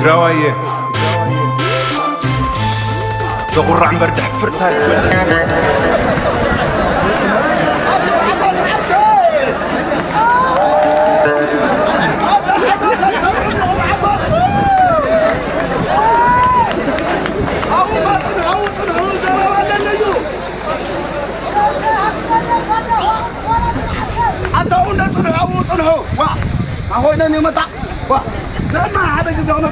ትግራዋየ ዘቑራዕ እምበር ደሕፍርታ ኣይኮነን። ኣታ እውን ጽንሑ፣ ኣብኡ ጽንሑ። ዋ፣ ኣኾይነን ይመጣ። ዋ፣ ለማ ሓደ ግዜ ሆነ።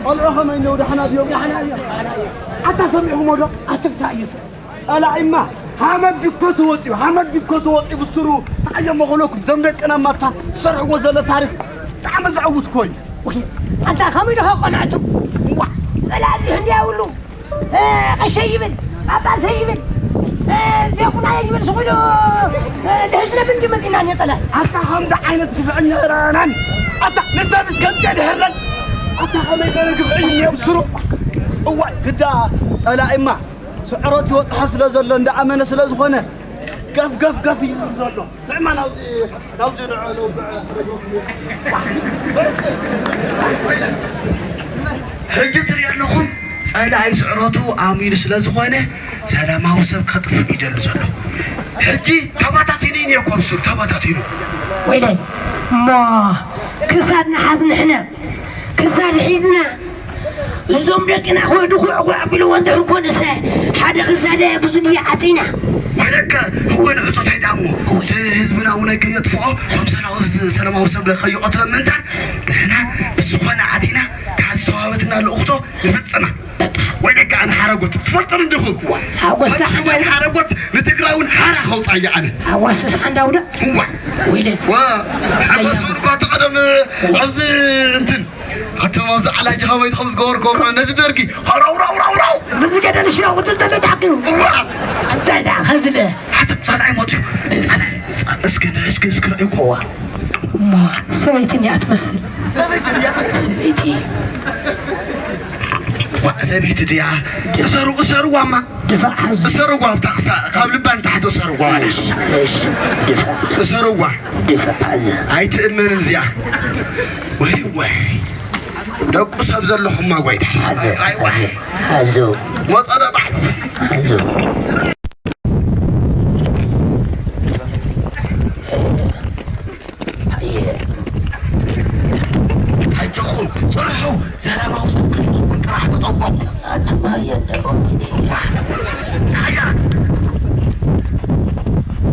ቆልዑ ከመይ ነው? ደሕና ድዮም? ኣታ ሰሚዕኹሞ ዶ? ኣትብታ እዩ። ጸላኢማ ሓመድ ድኮ ተወጺኡ፣ ሓመድ ድኮ ተወጺኡ ብስሩ። እንታይ እዮም መኾነኩም? ዘም ደቅና ማታ ዝሰርሕዎ ዘሎ ታሪኽ ብጣዕሚ ዘዕውት እኮ እዩ። ወይ፣ ኣንታ ከመይ ኢልኻ ቆናዕቱ? ዋ፣ ጸላኢ እዚ ህንዲ የብሉ። እ፣ ቀሸይ ይብል፣ ጳጳሰይ ይብል፣ እ፣ ዜኹናየ ይብል፣ ስቕ ኢሉ፣ እ፣ ንሕዝነ ብንዲ መጺእና እኒ ጸላኢ። ኣታ ከምዚ ዓይነት ግፍዕኛ ረኣናን። ኣታ ንሰብስ ከምዚ የድሕረን። ኣታ ከመይ ገለ ግፍዒ እኒኦ ብስሩ። እዋይ፣ ግዳ ጸላኢማ ስዕረት ይወጽሖ ስለ ዘሎ፣ እንዳኣመነ ስለ ዝኾነ፣ ገፍ፣ ገፍ፣ ገፍ እዩ ዘሎ። ንዕማ ናብዚ፣ ናብዚ ንዑ፣ ንውግዕ። ሕጂ ትሪኦ ኣለኹም፣ ጸላኢ ስዕረቱ ኣሚኑ ስለ ዝኾነ፣ ሰላማዊ ሰብ ከጥፍእ ይደሊ ዘሎ። ሕጂ ተባታቲኑ እዩ እኮ ብሱር፣ ተባታቲኑ። ወይለይ፣ እሞ ክሳድ ንሓዝ ንሕነ፣ ክሳድ ሒዝና፣ እዞም ደቅና ኮ ድኹዕ ኮዕ ኣቢልዎ እንድሕር ኮንሰ፣ ሓደ ክሳደ ብዙን እያ ዓጺና። ወይለከ፣ እወ ንዕጾ እንታይ ደኣ እሞ፣ እወ። እቲ ህዝብና እውን ከየጥፍኦ፣ እዞም ሰላማዊ፣ ሰላማዊ ሰብ ከይቐትሎ ምእንታን፣ ንሕና ብዝኾነ ዓጺና፣ እታ ዝተዋህበትና ልእኽቶ ንፍጽማ። በቃ። ወይ ደቂ ኣነ ሓረጎት፣ ትፈልጦም እንዲኹም? ሓጎስካ ወዲ ሽመይ ሓረጎት፣ ንትግራይ እውን ሓራ ከውጻ እየ ኣነ። ሓጎስስ ሓንዳውዳ? እዋ። ወይለይ። ዋ፣ ሓጎስ እውን እኳ ተቐደም ኣብዚ እንትን ኣቶም ኣብዚ ዓላጅ ኸመይ ትኸም ዝገበርኮ ነዚ ደርጊ ሃራው ራው ራው ራው። ብዚ ገደል ሽያው ቁፅል ተለ ተዓቂቡ። እዋ። እንታይ ደኣ ኸዝለ? ኣቶም ጸላኢ ሞት እዩ። ጸላኢ፣ እስኪ፣ እስኪ፣ እስኪ ርኣይዎ። እዋ። እሞ ሰበይቲ እንዲያ ትመስል። ሰበይቲ እንዲያ? ሰበይቲ። ዋ፣ ሰበይቲ ድያ? እሰሩ፣ እሰርዋማ። ድፋዕ ሓዙ። እሰርዋ፣ ኣብታ ክሳ-፣ ካብ ልባ ንታሕቲ እሰርዋ ማለት እዩ። እሺ፣ እሺ፣ ድፋዕ። እሰርዋ። ድፋዕ ሓዙ። ኣይትእመንን እዚኣ። ወይ፣ ወይ። ደቁ ሰብ ዘለኹማ ጎይታ። ሓዙ፣ ኣይ፣ ወይ። ሓዙ፣ ሓዙ። ሞጸረ ባዕሉ። ሓዙ። ኣየ። ኣጆኹም፣ ጽንሑ፣ ሰላማዊ ሰብ ከይኸውን ጥራሕ ተጠንቀቑ። ኣቱማ የለኹም። እንታይ እያ?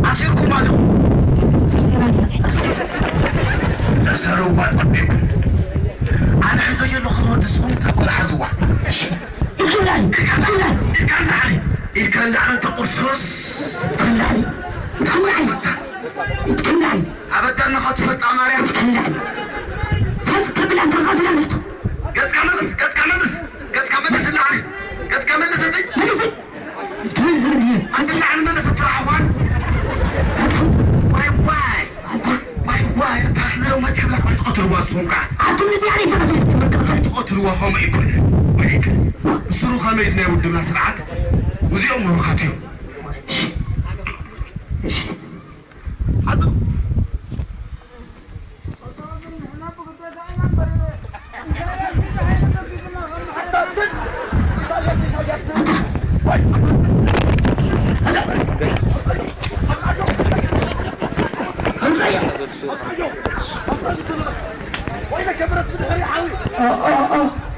ኣሲርኩም ኣለኹም። እሰርዋ ጸቢቕኩም። ኣነ ሒዞ ዘለኹ ዝወዲ ንስኹም እታ ጓል ሓዝዋ። እሺ። ኢድካ ንላዕሊ፣ ኢድካ ንላዕሊ፣ ኢድካ ንላዕሊ፣ ኢድካ ንላዕሊ እንተ ቁርሱስ። ኢድካ ንላዕሊ፣ ኢድካ ንላዕሊ። ኢድካ ንላዕሊ። ኣበዳና ኸ ትፈልጣ ማርያም። ኢድካ ንላዕሊ። ፈስ ከብላ እንተ ኸብላ ምሽቱ። ገጽካ መልስ፣ ገጽካ መልስ፣ ገጽካ መልስ ንላዕሊ። ገጽካ መልስ እቲ። መልስ። ኢድካ መልስ ዝብል ድየ? ኣዚ ንላዕሊ መልስ እትረሓ ኳን። ኣቱ። ዋይ ዋይ። ኣታ። ዋይ ዋይ፣ ኣታ ሕዚ ደሞ ሕጂ ክብላ ኳን ትቐትልዋ ንስኹም ከኣ። ኣቱ ምስያ ደይ ተቐትልት ትመርቀ። ከይትቐትልዋ ከምኡ ኣይኮነን። ወዒክ። ስሩ ከመይ ናይ ውድብና ስርዓት። እዚኦም ምሩኻት እዮም። እሺ። እሺ።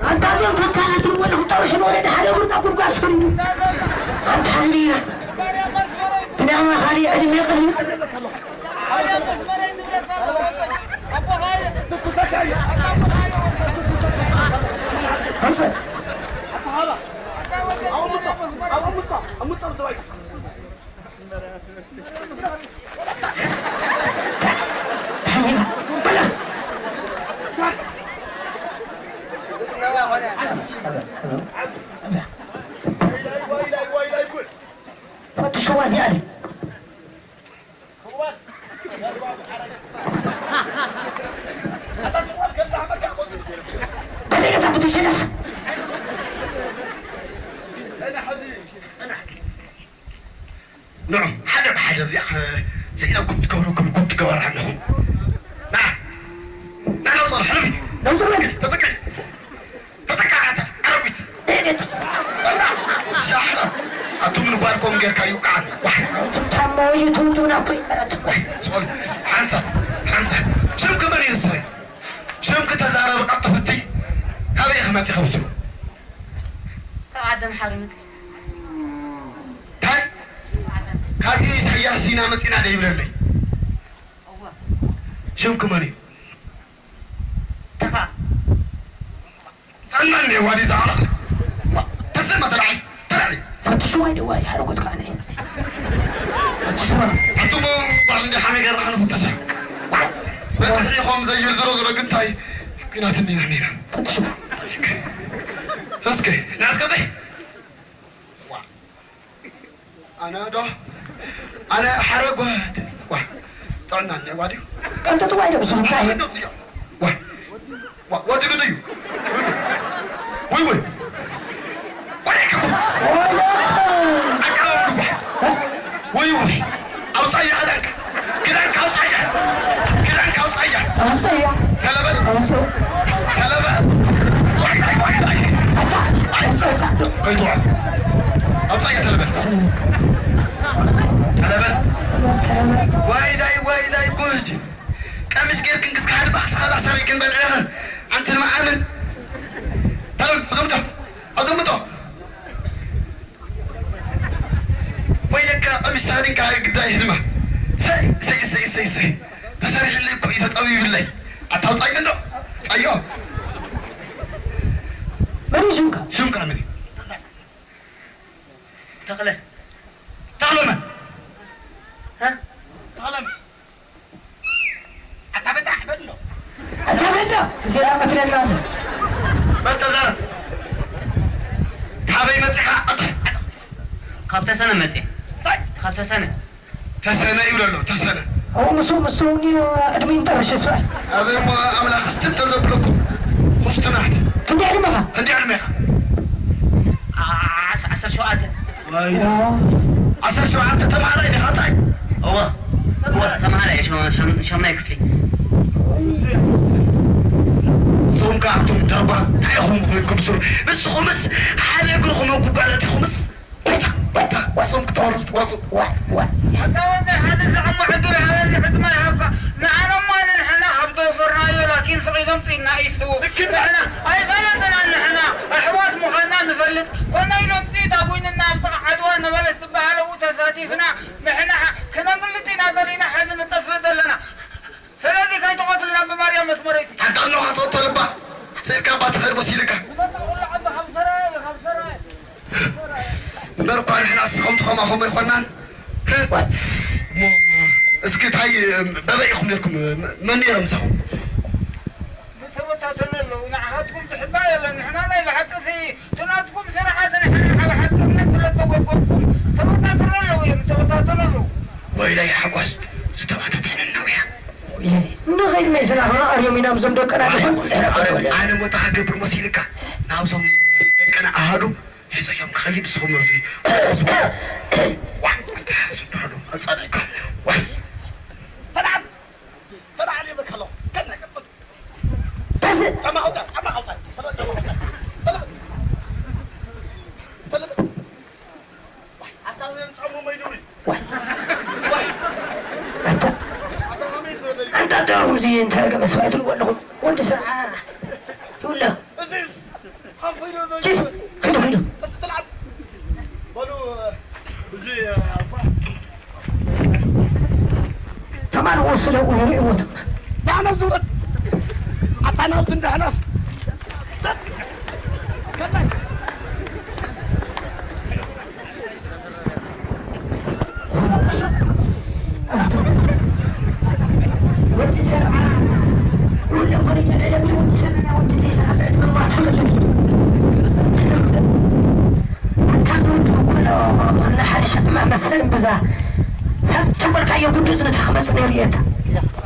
ኣንታ እዞም ተካላት እውን ወለ ክልተ ሽም ወለደ ሓደ እግሩ ናብ ጉድጓድ ሰሪዱ። ኣንታ ዝርያ ብናማ ካልእ ዕድመ ቀሊል። ኣምሰ። ፈትሽዋ እዚኣ። ደቂቕታ ብትሽለፍ። ተጸቀይ፣ ተጸቀይ፣ ተጸቀይ ኣታ ኣረጉት። እላ ሻሕራ ኣቱም ንጓልኮም ጌርካ ይውቃዓን። ዋይ፣ ኣቱም ታሞ እዩ ትውዱና እኮ ይመረቱ። ዋይ፣ ጾል፣ ሓንሳብ፣ ሓንሳብ። ሽምኪ መን እዩ ንስኺ? ሽምኪ ተዛረቢ ቀልጥፍቲ። ካበይ ኢኺ መጺኺ ብስሩ? ካብ ዓደን ሓሪ መጺ። እንታይ? ካብ ኢሳያስ ኢና መጺና ደይብለለይ። እወ። ሽምኪ መን እዩ? ተኻ። ጥዕና እኒሄዋ ድዩ እዛ ቆልዓ? ማ፣ ተሰማ ተላዕሊ፣ ተላዕሊ። ፈትሽዋ ኢልዋ እዩ ሓረጎት ከዓኒ። ፈትሽዋ። ኣቱም ጓል እንዲ ሓመይ ገርና ንፍተሻ። መጥሒ ኢኹም ዘይብል ዝሮ ዝሮ ግን እንታይ? ኲናት እንዲና እንዲና። ፈትሽዋ። እስኪ፣ ና እስከ በይ። ዋ። ኣነ ዶ? ኣነ ሓረጎት። ዋ። ጥዕና እኒሄዋ ድዩ? ቀንጥጥዋ ኢለ ብስሩ እንታይ? ኣነ ዶ? ዋ። ዋ፣ ወዲ ግዱ እዩ። ውይ፣ ውይ። ውይ፣ ውይ። ወዲሕኪ እኮ። ወይለኮ። ኣቀባብሉ እኮ። ውይ፣ ውይ። ኣውጻያ ክዳንካ። ክዳንካ ኣውጻያ። ክዳንካ ኣውጻያ። ኣውጻያ። ተለበል። ኣውጻያ። ተለበል። ዋይ፣ ዋይ፣ ዋይ፣ ዋይ። ኣታ፣ ኣውጻያ። ከይትውዓል። ኣውጻያ ተለበል። ተለበል። ተለበል። ዋይ፣ ላይ፣ ዋይ፣ ላይ፣ ጉድ። ቀሚስ ጌርክን ክትከዳ ድማ ክትኸዳ ሰሪክን በልዕኽን። ኣንቲ ድማ ኣምን። ተለም፣ ኣዘምጦ፣ ኣዘምጦ። ወይ ለካ ቀሚስ ተኸዲንካ ግዳይ ህድማ። ሰይ፣ ሰይ፣ ሰይ፣ ሰይ፣ ሰይ። ተሰሪሕለይ እኮ እዩ፣ ተጠቢብለይ። ኣታውጻዮ እንዶ? ጻዮ። መን እዩ ሽምካ? ሽምካ መን እዩ? ተኽለ። ተኽለ መን? እ? ተኽለ መን? ኣታ በጣሕ በል እንዶ። ኣታ በል እንዶ። ግዜ እናቐትለና ኣሎ። በል ተዛረብ። ካበይ መጺኻ? ኣጥፍ። ካብ ተሰነ መጽየ። እንታይ? ካብ ተሰነ። ተሰነ ይብሎ ኣሎ፣ ተሰነ። ኣብኡ ምስኡ ምስ ትረውኒ ዕድመ ይምጠረሽ፣ ይስማዕ። ኣብ እሞ ኣምላኽ ስትም ተዘብለኩም። ኹስቱናት። ክንደይ ዕድመኻ? ክንደይ ዕድሜኻ? ዓስ-፣ ዓሰርተ ሸውዓተ። ወይ። ዓሰርተ ሸውዓተ ተማሃራይ ዲኻ ታይ? እወ። እወ፣ ተማሃራይ ሸ-፣ ሸም-፣ ሸምናይ ክፍሊ። እዞም ከኣ ኣቶም ደርጓ እንታይ ኢኹም ኮይንኩም ስሩ? ንስኹምስ ሓደ እግርኹም ኣብ ጉባላት ኢኹምስ? በታ፣ በታ፣ እሶም ክተወርፍ ትወጹ። ዋይ፣ ዋይ። ኣታ ወዲ ሓደ ዝዓሞ ዕድል ሃበኒ ዕድመ ይሃብካ። ንዓና እሞ ንሕና ካብ ተወፈርናዮ ላኪን ስቕ ኢሎም ጽኢና ኢሱ። ልክና። ንሕና ኣይፈለጥናን ንሕና ኣሕዋት ምዃንና ንፈልጥ። ኮነ ኢሎም ጽኢት ኣብ ዊንና ኣብ ጥቓ ዓድዋ ነበለት ትበሃል ኣብኡ ተሳቲፍና። ንሕና ከነምልጥ ኢና ደሊና፣ ሕዚ ንጠፍእ ዘለና። ስለዚ ከይትቐትሉና ብማርያም መስመረይቱ። ሓንቲ ኣለኻ ትቕተል እባ። ስእልካ እባ ትኸድ መሲልካ። ንመጣ ኩሉ ዓዲ ካብ ሰራየ፣ ካብ ሰራየ። እምበር እኳ ንሕና እስኸም ትኸማኹም ኣይኮናን። እሞ እስኪ እንታይ በበይ ኢኹም ነርኩም? መን ነይሮም ምሳኹም? ዝተበታተኑ ኣለዉ። ንዓኻትኩም ዝሕባእ የለን። ንሕና ናይ ብሓቂ እቲ ናትኩም ስርዓት ንሕና ኣብ ሓቅነት ስለ እተጎጎዝኩም ተበታተኑ ኣለዉ እዮም፣ ዝተበታተኑ ኣለዉ። ወይለይ ሓጎስ ዝተበታተኑ እነውያ። ንኸይድ ሜስና ክንኣርዮም ኢና፣ እዞም ደቅና። ኣነ ሞታ ክገብር መሲልካ ናብዞም ደቅና ኣሃዱ ሒዘዮም ክኸይድ ንስኹም ኣብዚ ዋ፣ ኣንታ ስድሕሉ ኣብ ጻድቅካ። ዋ፣ ተላዓል፣ ተላዓል ይብለካ ኣለኹ። ከና ቀጥል። ተዝ- ጫማ ኣውጣ፣ ጫማ ኣውጣ። ተለ-፣ ጫማ ኣውጣ። ተለ-፣ ተለ-፣ ኣታ ዘን ጫማ ማይ ደውሪ። ዋይ። ዋይ። ኣታ፣ ኣታ ከመይ ትበለይ? ኣንታ ደርጉ እዚ እንተረገመ ሰብኣይ ትልዎ ኣለኹም። ወዲ ሰብዓ ይውለ። እዚስ ሓንፈይሎ ዶ ቺስ፣ ይበል? ኪዱ፣ ኪዱ። እስቲ ትልዓል። በሉ፣ እዚ፣ ኣባ። ተማን ወስደው ይርእዎ ተማ። ዳህና ዙረት። ኣታ ናብቲ እንዳህና። ከላይ። ወዲ ሰብዓ፣ ወዲ ኮሪደር፣ ወዲ ሰማንያ፣ ወዲ ተስዓ ብዕድመ እባ ትኽእል። ኣታ ዝወዱ እኮ ዶ፣ ንሓደ ሻማ መሰል ብዛ። ተበልካዮ ጉዱዝ ነታ ክመጽእ ነይሩ እየ እታ።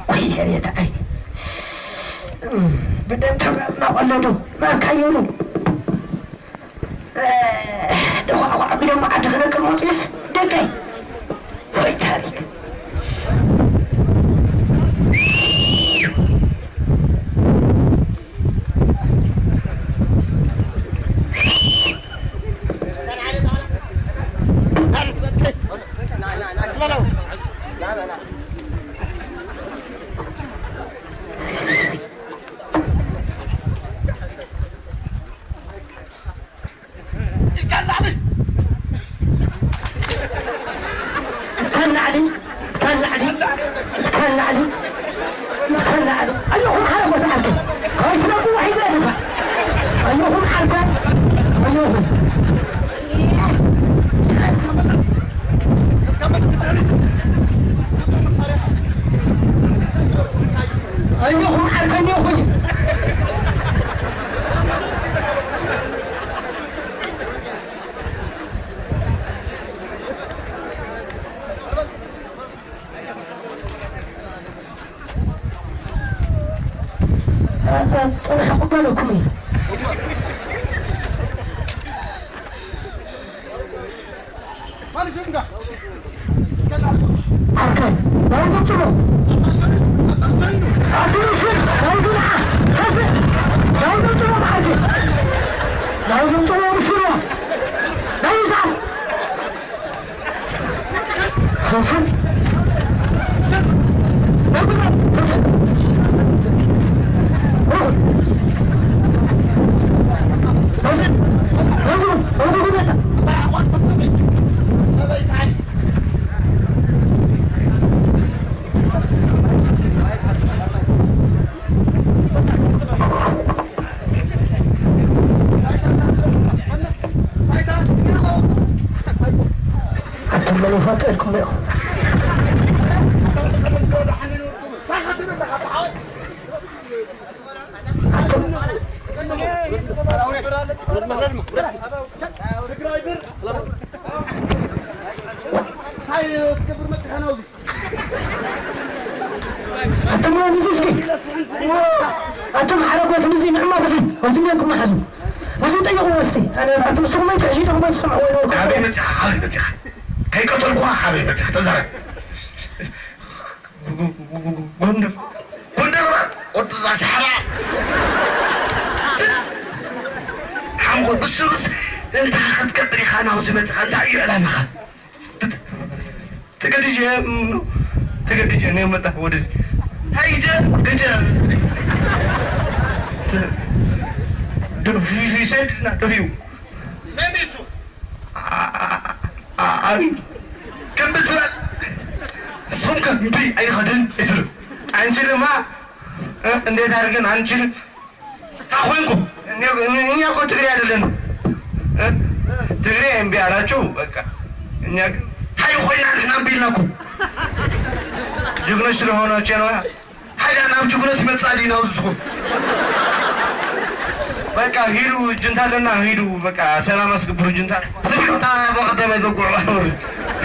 ወይ የኔታ፣ ኣይ። ብደም ተጋሩ እናቐለዱ፣ ማንካ ይብሉ። ደኳዕኳዕ ቢሎም ዓዲ ክነቅል መፅዮስ ደቀይ። ወይ ታሪክ። ኣጆኹም ዓርከይ፣ ኣጆኹም። ኣጆኹም ዓርከይ፣ ኣጆኹም። ጽንሑ ክበለኩም እዩ። ኣርከይ፣ ናብዞም ጽሎ። ኣቲ ሽን፣ ናብዚ ንዓ፣ ከስእ፣ ናብዞም ጽሎ፣ ዓርከይ። ናብዞም ጽሎ፣ ሽሮ። ናብዚ ሰዓት። ኣቱም መን ይፈልጠልኩም ኢኹም? ኣቱም ኣቱም እዚ እስኪ፣ ኣቱም ሓረጎት፣ እዚ ንዕማ ብዚ ወልድኛኩም ሓዙ። እዚ ጠይቑ እስኪ። ኣነ ኣቱም ስኹም ኣይትሕሺ ዶ ትሰምዑ ወይ ነበርኩም? ሓበይ መጺኻ፣ ሓበይ መጺኻ? ከይቀተልኩኻ ሓበይ መጺኻ? ተዛረብ። ጎንደር፣ ጎንደር፣ ወዲ እዛ ሻሕራ። ሓምኹ ብስሩስ እንታይ ክትገብር ኢኻ ናብዚ መጺኻ? እንታይ እዩ ዕላማኻ? ተገዲጀ፣ ተገዲጀ ነው የመጣሁ ወደዚህ። ሄደ፣ ሄደ። ተ-፣ ደፊ-፣ ሰድና ደፊው። መን እሱ? አ-፣ አ-፣ አ-፣ ኣቢ። ከም ብትበል። ንስኹም ከ እምቢ ኣይንኸድን ይትሉ። አንችልማ፣ እ፣ እንዴት አድርገን አንችልም? ታኾንኩም፣ እኛ እኮ ትግሬ አይደለንም። እ? ትግሬ እምቢ አላችሁ፣ በቃ። እኛ ግን ታይ ኮይና ንሕና እምቢ ኢልናኩም። ጀግኖች ስለሆናችሁ ነው። ታዲያ ናብ ጅግኖት ይመጻል ኢና ውዝኹም። በቃ ሂዱ፣ ጅንታ ኣለና፣ ሂዱ፣ በቃ ሰላም አስከብሩ ጅንታ። ዝምታ በቀደመ ዘጉዕ ወር።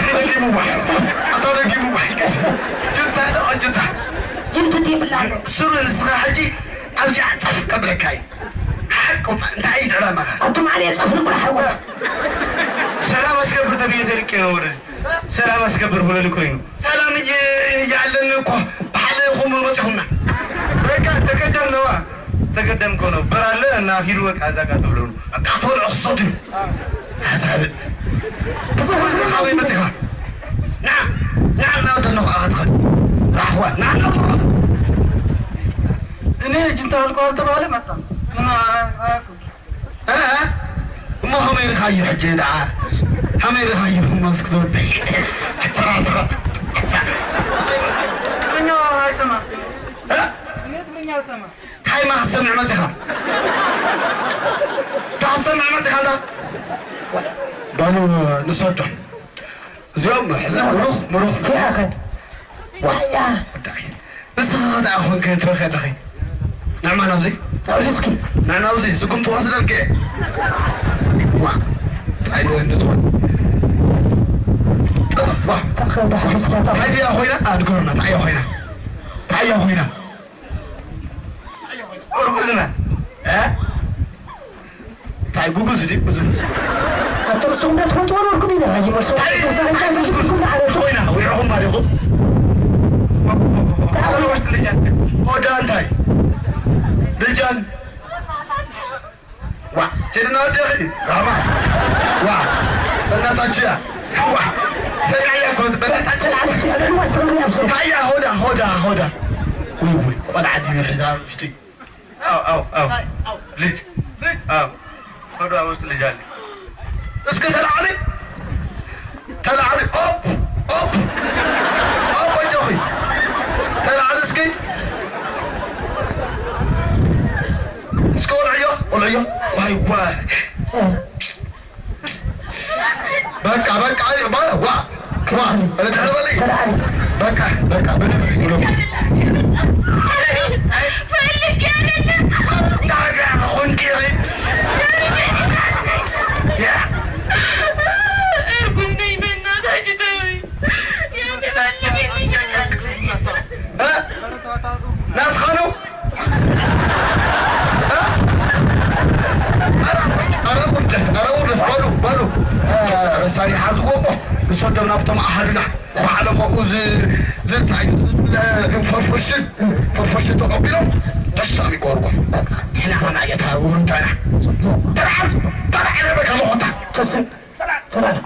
ደጊሙ ባ-፣ ኣታ ደጊሙ ባ-፣ ጅንታ ደኣ ጅንታ። ጅንታ ይብላሉ። ሱሩ ንስኻ ሕጂ ኣብዚኣ ጸፍ ከብለካ እዩ። ሓቁ እንታይ እዩ ዕላማኻ? ኣቱም ዓልየ ጸፍ ንብላ ሓርጎት። ሰላም ኣስከብር ተብዬ ተልቄ ነው ወረድ። ሰላም ኣስከብር ብሎ ልኮኝ ነው። ሰላም እየ-፣ እያለን እኮ ብሓደ ይኹም መጺኹምና። በቃ ተገደም ነዋ። ተገደም እኮ ነው። በር አለ እና ሂዱ በቃ እዛ ጋር ተብሎ ነው። በቃ ቶሎ ክሶት እዩ። ሓሳብ። ከመይ መጺኻ? ና፣ ና፣ ና፣ ወደ ነኹ ኣኻትኸል። ራሕዋ፣ ና፣ ና፣ ቶሎ። እኔ ጅንታ አልኮል ተባለ መጣ። ምን አ-፣ አ-፣ እ፣ እ፣ እሞ ከመይ ኢልካዮ ሕጂ ደኣ? ከመይ ኢልካዮ እሞ እስኪ ዝወደይ? ትግርኛ ኣይሰማዕን። እ? እኔ ትግርኛ አልሰማም። እንታይ ኢኻ ክትሰምዕ መጺኻ? እንታይ ክትሰምዕ መጺኻ እንታ? በሉ ንሰዶ። እዚኦም ሕዚ ምሩኽ፣ ምሩኽ። ኪራኸ። ዋ። ኣያ። ወዳኢ። ንስኻ ኸ እንታይ ኮንከ ትበኺ ኣለኺ? ንዕማ ናብዚ። ናብዚ እስኪ። ና ናብዚ፣ ስጉምቲ ወስደልኪ። ዋ። እንታይ እዩ እንድትኾን? ዋ። ታኸ ዳሕሪ ስኻ ታኸ። እንታይ ድያ ኮይና? ኣ፣ ንገሩና፣ እንታይ እያ ኮይና? እንታይ እያ ኮይና? እርጉዝ ናት። እ? እንታይ ጉጉዝ ድዩ? ጉዙዝ። ኣቶም ንስኹም ዶ ትፈልጥዎ ነበርኩም? ኢና ኣይመልሱ። እንታይ እንታይ ትዝክርኩም ንዓለቱ? ኮይና፣ ውዒኹም ባዲኹም። እንታይ ኣቕርቦት ልጃን? ሆዳ እንታይ? ልጃን? ዋ፣ ጀግና ወደኺ፣ ጋማ። ዋ፣ በእናታችሁ ያ። ዋ፣ ሰሚዐያ እኮ፣ በእናታችሁ። ተላዕል እስቲ፣ ልዕሊ ዋስ ትኽእሉ እዮም፣ ስሩ። ታያ፣ ሆዳ፣ ሆዳ፣ ሆዳ። ውይ፣ ውይ፣ ቆልዓ ድዩ ሒዛ ውሽጢ? አዎ፣ አዎ፣ አዎ። ልጅ። አዎ። ሆዳ ውስጥ ልጅ አለ። እስኪ ተላዕሊ። ተላዕሊ። ኦፕ፣ ኦፕ። ኦፕ፣ ኣጆኺ። ተላዕሊ እስኪ። እስኪ ወልዕዮ። እዮ። ዋይ ዋይ። በቃ በቃ። ዋ ዋ። ዋ። ተላዓሊ። በቃ በቃ። በደንብ ይብሎ። ፈልጌ አይደለም። ታዲያ ኾንኪ። ያ። እርጉዝ ነኝ፣ በእናታችሁ ተውኝ። የሚፈልግ የለኝም። እ? ናትኻ ነው? እ? ኧረ፣ ኧረ ውርደት፣ ኧረ ውርደት፣ በሉ፣ በሉ። እ፣ መሳርያ ሓዝዎ እሞ ንሰዶም ናብቶም ኣሃዱና። ባዕሎም ኣብኡ ዝ-፣ ዝታይ-፣ ኢንፎርሜሽን፣ ኢንፎርሜሽን ተቐቢሎም ደስታም ይገብርዎም። ንሕና ከማየት ውርደና። ተባዕ፣ ተባዕ፣ ተባዕ፣ ከመኾታ። ተስም፣ ተባዕ።